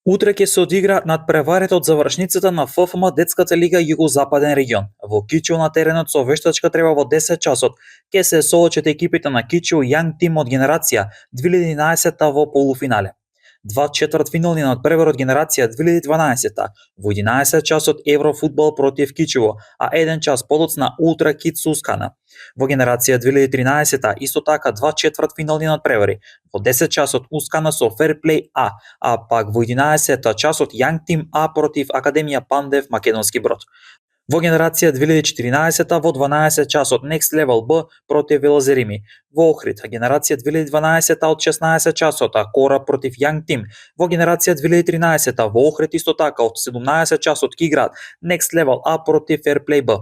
Утре ќе се одигра надпреварата од завршницата на ФФМ Детската лига Југозападен регион. Во Кичио на теренот со вештачка треба во 10 часот ќе се соочат екипите на Кичио Young Team од генерација 2011 во полуфинале. Два четвртфинални надпревар од генерација 2012 во 11 часот Еврофудбал против Кичио, а 1 час подоцна Ултра Кидс Ускана. Во генерација 2013 исто така два четвртфинални надпревари. Во 10 часот Ускана со Ферплей а пак во 11 часот Young Team А против Академија Пандев Македонски Брод. Во генерација 2014 во 12 часот Next Level Б против Велозерими. Во Охрид, генерација 2012 од 16 часот Кора против Young Team. Во генерација 2013 во Охрид исто така од 17 часот Киград Next Level А против Fairplay Б.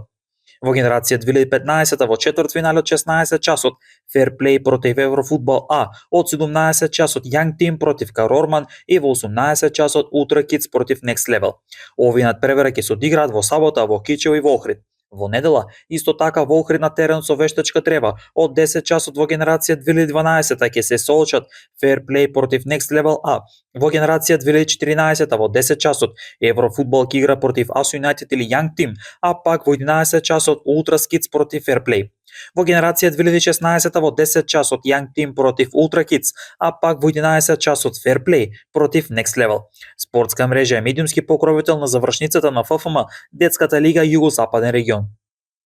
Во генерација 2015 во четвртфинале од 16 часот Fairplay против Еврофудбал А, од 17 часот Young Team против Карорман и во 18 часот Ultra Kids против Next Level. Овие надпревари ќе се одиграат во сабота во Кичево и во Охрид. Во недела, исто така во Охрид на терен со вештачка трева, од 10 часот во генерација 2012 ќе се соочат Fairplay против Next Level А. Во генерација 2014 во 10 часот Еврофудбал ќе игра против AS United или Young Team, а пак во 11 часот Ultra Kids против Fairplay. Во генерација 2016 во 10 часот Young Team против Ultra Kids, а пак во 11 часот Fairplay против Next Level. Спортска мрежа е медиумски покровител на завршницата на ФФМ Детската лига Југозападен регион.